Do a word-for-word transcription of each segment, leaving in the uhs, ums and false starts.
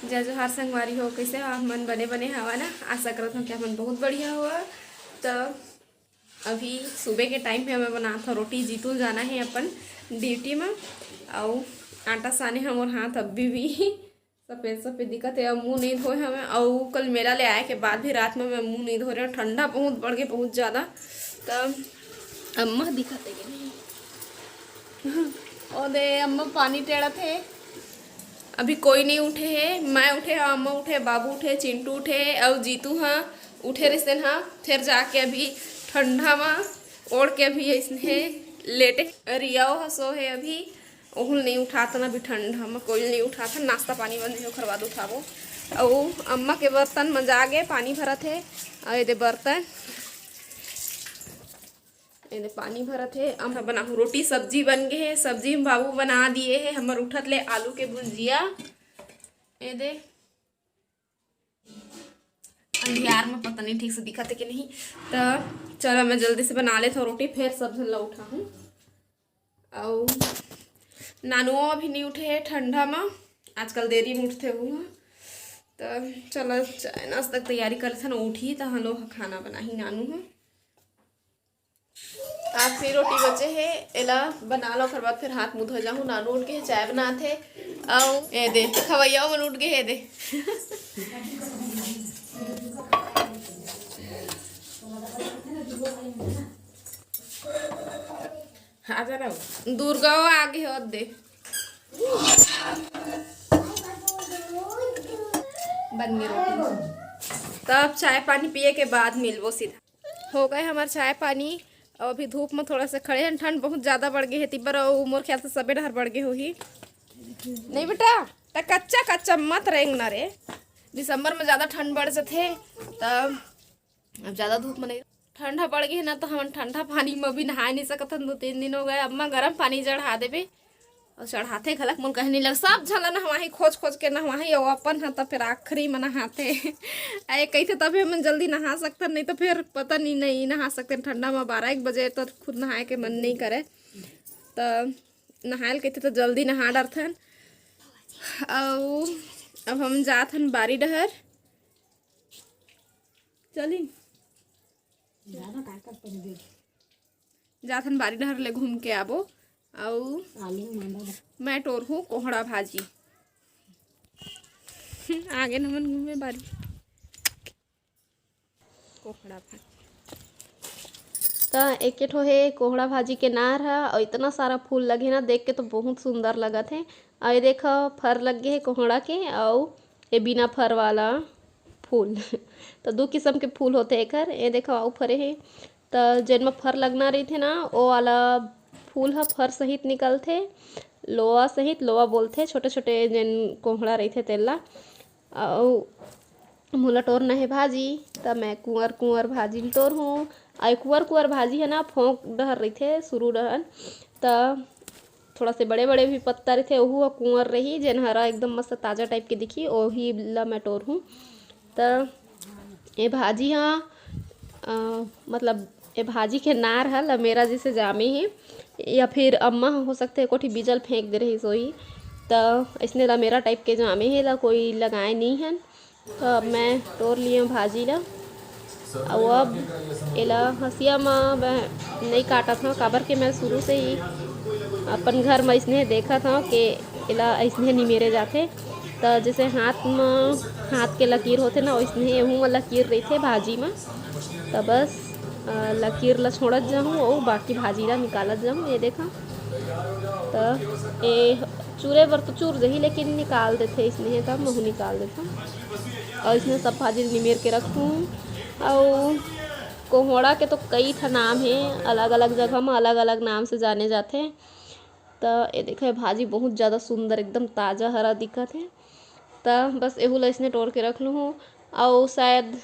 जय जोहार संगवारी हो, कइसे हो आप मन? बने बने हवा ना? आशा करत हव कि आप मन बहुत बढ़िया हवा। त अभी सुबह के टाइम हे, मैं बनात हव रोटी। जीतू जाना हे अपन ड्यूटी म, अउ आटा साने हव मोर हाथ अभी भी सफेद सफेद दिखत हे। अउ मुंह नइ धोए हवं, अउ कल मेला ले आए के बाद भी रात में मैं मुंह नइ धोए रहेंव। ठंडा बहुत बढ़ गे, बहुत ज्यादा। त अम्मा दिखत हे कि नहीं? ओ दे, अम्मा पानी टेड़त हे। अभी कोई नहीं उठे हे, मैं उठे हव, अम्मा उठे, बाबू उठे, चिंटू उठे, अउ जीतू ह उठे रहिस तेन ह, फिर जाके अभी ठंडा म ओढ़ के अभी अइसने लेटे। रियाओ ह सो हे अभी, ओहू ल नहीं उठात न, अभी ठंडा म कोई ल नहीं उठात न। नाश्ता पानी बन जाही, ओखर बाद उठाबो। अउ अम्मा के बर्तन म जागे पानी भरत हे, अउ एदे बर्तन एदे पानी भरत हे। अम्मा बनाहूँ रोटी, सब्जी बन गे हे। सब्जी में बाबू बना दिए हे हमर उठत ले आलू के भुंजिया। एदे अंधियार में पता नहीं ठीक से दिखत हे कि नहीं, त चलो मैं जल्दी से बना लेत हव रोटी, फिर सब झन ला उठाहूँ। अउ नानुओ अभी नहीं उठे हे ठंडा म, आजकल देरी में उठथे हूँ। त चलो चाय नाश्ता के तैयारी करथन, उठी त हम लोग खाना बनाही नानू ह। आखिरी रोटी बचे हे, एला बना लो, ओकर बाद फिर हाथ मुंह धो जाहूँ। नानू उठ गे हे, चाय बनात हे। अउ एदे खवैया मन उठ गे हे, एदे। आ जा ना। दुर्गा आ गे हे, ओदे। बन गे रोटी। तब चाय पानी पिए के बाद मिलबो सीधा। हो गे हमर चाय पानी। अउ अभी धूप में थोड़ा सा खड़े हन, ठंड बहुत ज्यादा बढ़ गे हे तिब्बर, अउ मोर ख्याल से सबे डहर बढ़ गे होही। नहीं बेटा, त कच्चा कच्चा मत रेंगना रे, दिसंबर में ज्यादा ठंड बढ़ जथे। त अब ज्यादा धूप में नहीं, ठंडा बढ़ गे हे ना, त हमन ठंडा पानी में भी नहाए नहीं सकत हन। दो तीन दिन हो गे, अम्मा गरम पानी चढ़ा देबे। अउ चढ़ाथे घलक, मोला कहे नहीं लग, सब झन ला नहवाही, खोज खोज के नहवाही, अउ अपन ह त फिर आखिरी में नहाथे। अरे कहिथे तभे हमन जल्दी नहा सकथन, नहीं त फिर पता नहीं, नहीं नहा सकथन। ठंडा में बारह एक बजे त खुद नहाए के मन नहीं करे, त नहाए ल कहिथे त जल्दी नहा डरथन। अउ अब हम जात हन बारी डहर, चली जाथन बारी डहर ले घूम के आबो। अउ मैं टोरहूँ कोहड़ा भाजी। आगे नमन घूमे बारी। कोहड़ा भाजी। त एके ठो हे कोहड़ा भाजी के नार ह, अउ इतना सारा फूल लगे ना, देख के तो बहुत सुंदर लगत हे। अउ ये देखो, फर लग गे हे कोहड़ा के, अउ ये बिना फर वाला फूल। त दू किसम के फूल होथे एकर। ये देखो, अउ फरे हे। त जेन म फर लगना रहिथे ना, ओ वाला फूल ह फर सहित निकलथे, लोवा सहित, लोवा बोलथे, छोटे-छोटे जेन कोहड़ा रहिथे तेला। अउ मोला टोरना हे भाजी, त मैं कुंवर कुंवर भाजी ल टोरहूँ। अउ कुंवर कुंवर भाजी ह ना, फोंक डहर रहिथे, शुरू डहर, त थोड़ा से बड़े-बड़े भी पत्ता रहिथे, ओहू ह कुंवर रही, जेन हरा एकदम मस्त ताजा टाइप के दिखी, ओही ला मैं टोरहूँ। त ए भाजी ह, अ, मतलब ए भाजी के नार ह लमेरा जैसे जामे हे, या फिर अम्मा ह हो सकथे एको ठी बीजा ल फेंक दे रहिस होही, त अइसने लमेरा टाइप के जामे हे, ला कोई लगाए नई हन। त अब मैं टोर लियो भाजी ला। अउ अब एला हंसिया म मैं नई काटत हंव, काबर के मैं शुरू से ही अपन घर म अइसने देखत हंव के एला अइसने निमेरे जाथे। त जैसे हाथ म, हाथ के लकीर होथे ना, वइसने एहू म लकीर रहिथे भाजी म। त बस, अ, लकीर ला छोड़त जाहूं अउ बाकी भाजी ला निकालत जाहूं। ये देखा, त ए चूरे बर तो चूर जही, लेकिन निकाल देथे अइसने, त महू निकाल देथंव। अउ अइसने सब भाजी ल निमेर के रखहूं। अउ कोहड़ा के तो कई ठा नाम हे, अलग-अलग जगह म अलग-अलग नाम से जाने जाथे। त ए देखो, ये भाजी बहुत ज्यादा सुंदर, एकदम ताजा हरा दिखत हे। त बस एहू ला अइसने टोर के रख लूहूं। अउ शायद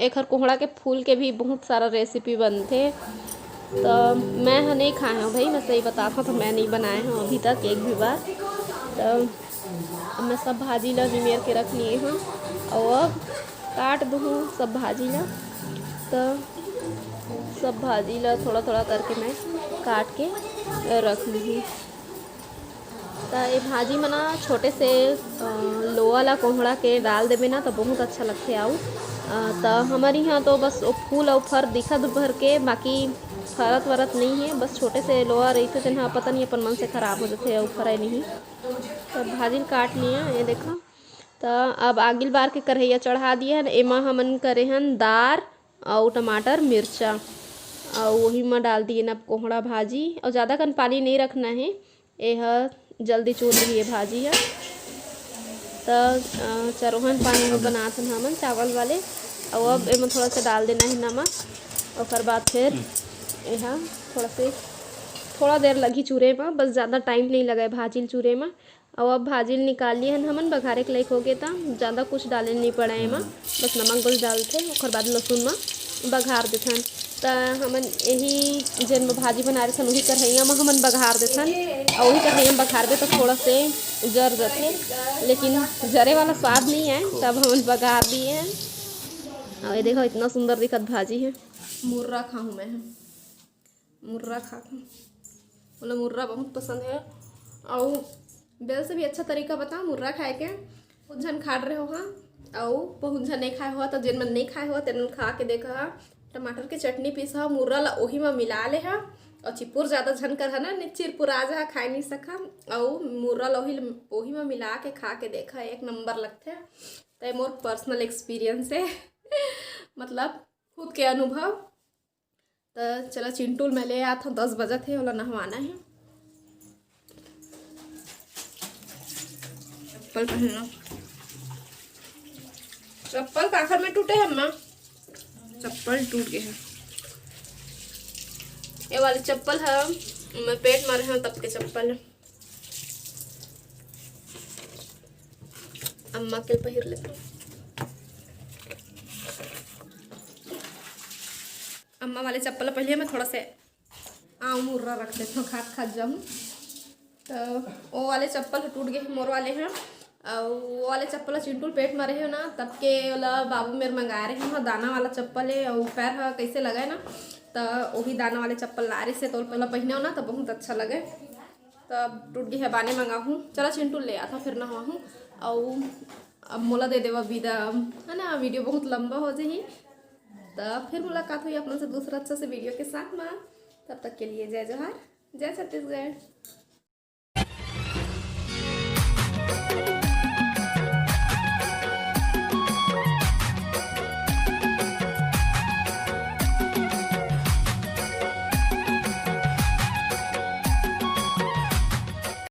एखर कोहड़ा के फूल के भी बहुत सारा रेसिपी बनथे। त मैं ह नई खाए हंव भाई, मैं सही बतात हंव, त मैं नई बनाए हंव अभी तक एक भी बार। त अब मैं सब भाजी ला निमेर के रख लिए हंव, अउ अब काट दूहूं सब भाजी ला। त सब भाजी ला थोड़ा-थोड़ा करके मैं काट के रख लूहूं। त ए भाजी म ना छोटे से, अ, लोआ वाला कोहड़ा के डाल देबे ना, तो बहुत अच्छा लगथे। आऊ अ, त हमर इहाँ तो बस ओ फूल अउ फर दिखत भर के, बाकी फरत वरत नहीं है, बस छोटे से लोहा रहिथे, तेन ह पता नहीं अपन मन से खराब हो जथे अउ फरे नहीं। तो भाजी ल काट लिया, ये देखा। त अब आगिल बार के करहैया चढ़ा दिए हन। एमा हमन करे हन दार अउ टमाटर, मिर्चा, अउ वही म डाल दिए न कोहड़ा भाजी। अउ ज़्यादा कन पानी नहीं रखना है, एह जल्दी चूर रही है भाजी ह। त अ, चरोहन पानी में बनात हन हमन चावल वाले। अउ अब एमा थोड़ा सा डाल देना है नमक। ओकर बाद फिर एह थोड़ा से, थोड़ा देर लगी चूरे में, बस ज़्यादा टाइम नहीं लगे भाजी ल चूरे में। अउ अब भाजी ल निकाल लिए हन हमन, बघारे के लायक हो गए, त ज़्यादा कुछ डाले नहीं पड़ा एमा, बस नमक बस डालथे, ओकर बाद लहसुन म बघार देथन। त हमन यही जेन म भाजी बना रहे थन, वही कढ़ैया म हमन बघार देथन। अउ वही कढ़ैया म बघारबे त थोड़ा से जर जथे, लेकिन जरे वाला स्वाद नहीं आए, तब हमन बघार दिए हैं। अउ ये देखो, इतना सुंदर दिखत भाजी है। मुर्रा खाहूँ मैं, मुर्रा खाहूँ, मतलब मुर्रा बहुत पसंद है। अउ बेल से भी अच्छा तरीका बता मुर्रा खाए के। बहुत झन खा रहे हो, हाँ, अउ बहुत झन नहीं खाए हो, तो जिन मन नहीं खाए हो, तेन खा के देखा। टमाटर के चटनी पीसा, मुर्रा ला ओही में मिला ले हा, अउ चिपुर ज़्यादा झन कर हा ना, नहीं चिरपुरा जा, खाए नहीं सका। अउ मुर्रा ला ओही, ओही में मिला के खा के देखा, एक नंबर लगथे। तो ये मोर पर्सनल एक्सपीरियंस है, मतलब खुद के अनुभव। त चला चिंटू ल मैं ले आत हूँ, दस बजत हे, ओला नहवाना हे। चप्पल पहनना, चप्पल काखर में टूटे हे अम्मा, चप्पल टूट गए हे। ये वाली चप्पल है, मैं पेट मारे हूँ तब के चप्पल है। अम्मा के पहिर लेते हैं। अम्मा वाले चप्पल पहले मैं थोड़ा से आम मुर्रा रख देता हूँ, खात खात जाऊँ। तो वो वाले चप्पल टूट गए, मोर वाले हैं। और वो वाले चप्पल चिंटू ल पेट मारे है ना, तब के ओला बाबू मेर मंगा रहे हैं, दाना वाला चप्पल है और पैर ह कैसे लगे ना, तो वही दाना वाले चप्पल ला रहे से, तो पहला पहने हो ना तो बहुत अच्छा लगे। तो अब टूट गए है, बाने मंगाहूँ। चला चिंटू ले आता, फिर नहवाहूँ। और अब मोला दे देवा विदा, है ना, वीडियो बहुत लंबा हो जाही। तो फिर मुलाकात हुई अपन से दूसरा अच्छा से वीडियो के साथ में। तब तक के लिए जय जोहार, जय छत्तीसगढ़।